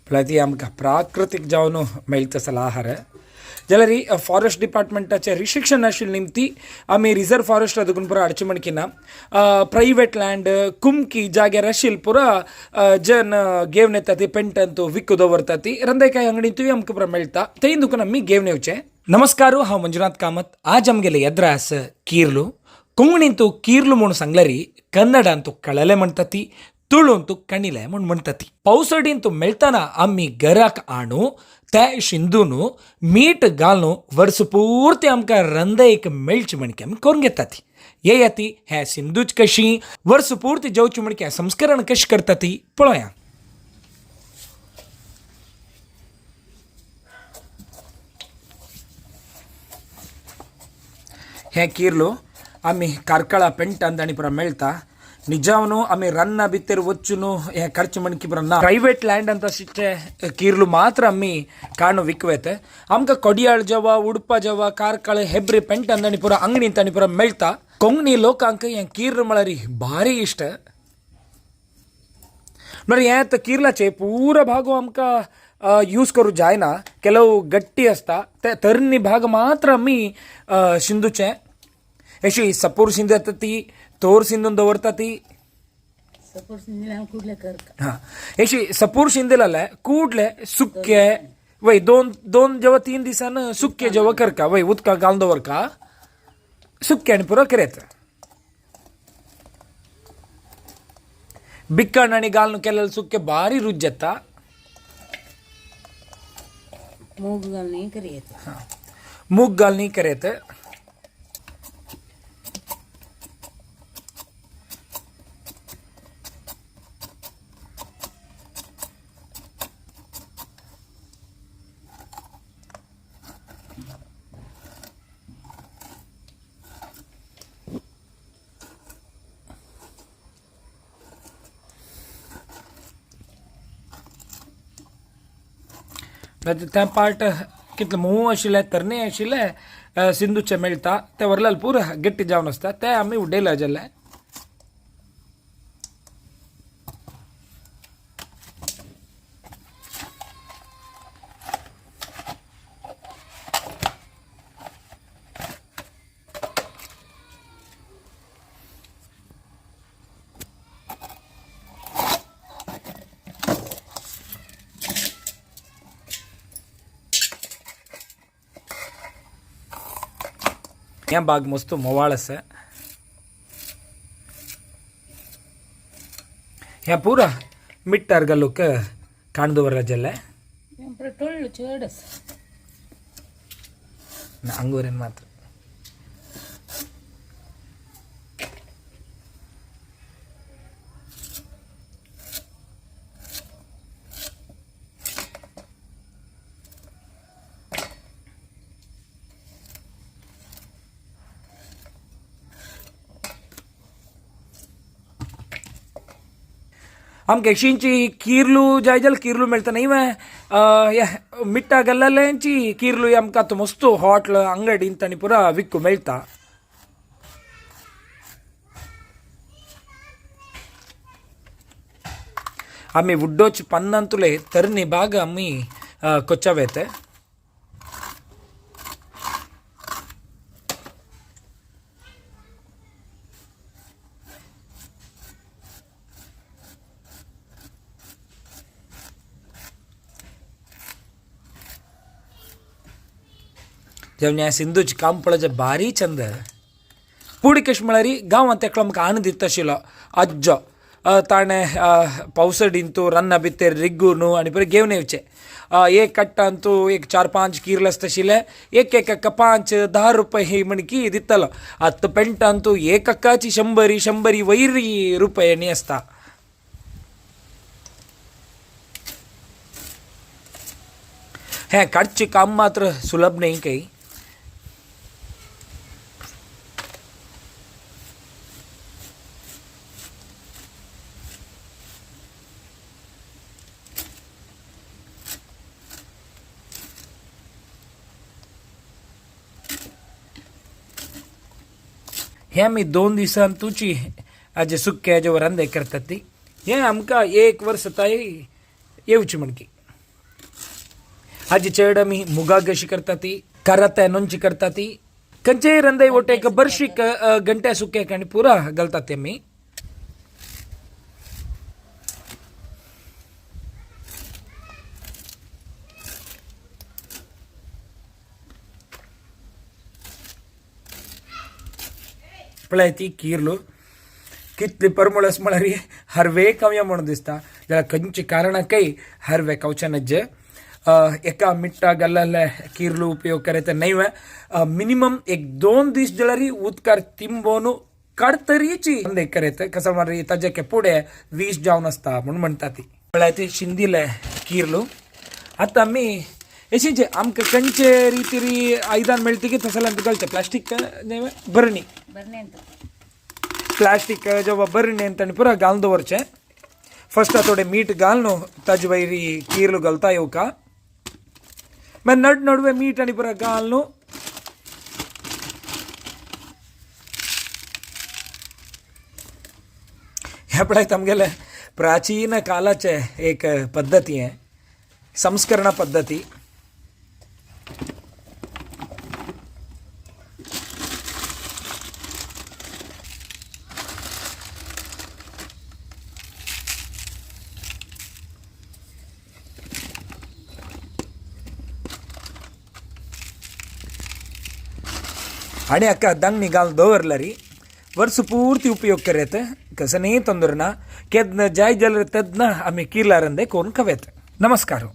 म्हळ्यार ती आमकां प्राकृतीक जावन मेळटा आसलो आहार. जाल्यार फॉरेस्ट डिपार्टमेंटाचे रिस्ट्रिक्शन आशिल्ले निमती आमी रिजर्व फॉरेस्ट दुकून पुरा हाडचे म्हणकिना. प्रायवेट लँड कुमकी जाग्यार आशिल्ले पुरा जन घेवन येता ती पेंटान विकू दवरता ती रंदाय कांय अंगडींतूय आमकां पुरा मेळटा तेय दुकान आमी घेवन येवचे. नमस्कार, हांव मंजुनाथ कामत. आज आमगेले येद्रास किर्लू. कोंकणींतू किर्लू म्हूण सांगल्यारी कन्नडांतू कळले म्हणटा ती, तुळूंतू कणिले म्हूण म्हणटा ती. पावसडींतू मेळटना आमी घराक आणू ते शिंदून मीठ घालून वर्स पुर्ती आमकां रंदयक मेळची म्हणके आमी करून घेता ती. येया ती हे सिंधूच कशी वर्स पुर्ती जेवची म्हणके संस्करण कशें करता ती पळोवया. हें किर्लो आमी कार्कळा पेंटान आनी पुरा मेळटा. निजावनु आमी रान्ना भितर वचून हें करचें म्हणकी पुरा ना. प्रायवेट लँड तशें किर्लू मात्र आमी काणू विकवेत. आमकां कोडियाळ जेवा, उडपा जेवा, कार्कळ, हेब्रे पेंटान आनी पुरा अंगणींत आनी पुरा मेळटा. कोंकणी लोकांक हें किर्ल म्हळ्यार भारी इश्ट. म्हळ्यार हें आतां किर्लाचें पुरो भागो आमकां यूज करूं जायना, ಕೆಲವು गट्टी आसता ते तरणी भाग मात्र आमी शिंदूचे. अशी सपूर शिंद येता ती, तोर शिंदून दवरता ती. सपोर शिंदे कुडले करका. हां, अशी सपूर शिंदे कुडले सुके वय दोन दोन जेव्हा 3 दिसान सुके जेव्हा करका वय उदका घालून दवरका सुके आनी पुरो करेत. बिक्कण आनी घालून केलेले सुके भारी रुच येता. मूग घालून करेत. मूग घालून करेत. तें पार्ट कितलें मोव आशिल्लें तरणे आशिल्लें सिंधूचें मेळटा तें व्हरलें पुरो गट्टी जावन आसता तें आमी उडयलें जालें. हें बाग मस्त मोवाळ आसा. हें पुरा मिट्टार घालूक काण दवरला जालें. टोळ्ळो चड आसा. अंगूरेन मात्र आमकां एकशींची किर्लू जाय जाल्यार किर्लू मेळटा न्ही. मिट्टा गल्लेंची किर्लू आमकां आतां मस्त हॉटल अंगडींत आनी पुरा विकू मेळटा. आमी उड्डोची पन्नांतुले तरणी बाग आमी कोच्चा वेते. जेवण सिंधूची काम पळोवचें भारी चंद. पुडी कशें म्हळ्यार गांवांत एकलो आमकां आनंद दिता आशिल्लो आज्जो. ताणें पावसडींतू रान्ना भितर रिगून आनी बरें घेवन येवचें. एक कट्टांतू एक 4-5 किर्ल आसता आशिल्लें, एक एक 5-10 रुपये म्हणकी दितालो. आतां पेंटांतू एक अक्काची शंबरी शंबरी वैरी रुपयांनी आसता. हें काडचें काम मात्र सुलभ न्ही काही. हें आमी 2 दिसान तुची आज सुक्या जे रांदे करतात ती हें आमकां 1 वर्स ताई येवची म्हणकी. हाजी चड आमी मुगाक अशी करता ती, करात नोंची करता ती, खंयचेय रंदय वटेक बर्शीक घंट्या सुक्याक आनी पुरा घालतात ते आमी. पळय ती किर्लू कितली परमळ म्हळ्यार हरवे खावया म्हणून दिसता. जाल्यार खंयची कारणाकय हरवे खावचें नज्जे. एका मिट्टा घाल्ले किर्लू उपयोग करत न्हय. मिनिमम 1-2 दीस जाल्यार उदकार तिंबोवन काडतरीची करेत कसं मारी ताजे पुढे विष जावन आसता म्हणून म्हणटा ती. पळय ती शिंदिले किर्लू. आतां आमी एशींचे आमकां खंयचे रितीरी आयदन मेळटी की तसलें आमकां घालचें. प्लास्टीक बरणी बरणे ಅಂತ. प्लास्टीक जेव्हा बरणी आनी पुरा घालून दवरचें. फर्स्ट थोडें मीठ घालून ताजे वयर किर्लू घालता येवका. मागीर नड नडवे मीठ आनी पुरा घालून ह्या पळय आमगेले प्राचीन कालाचे एक पद्दती आहे, संस्करण पद्दती. आणि अक्का दांगणी घालून दवरल्यारी वर्स पूर्ती उपयोग करेत, कसं नाही तंदूर ना केदन जाय जाल्यार तेन्ना आमी किर्ला रंदे करून खावेत. नमस्कार.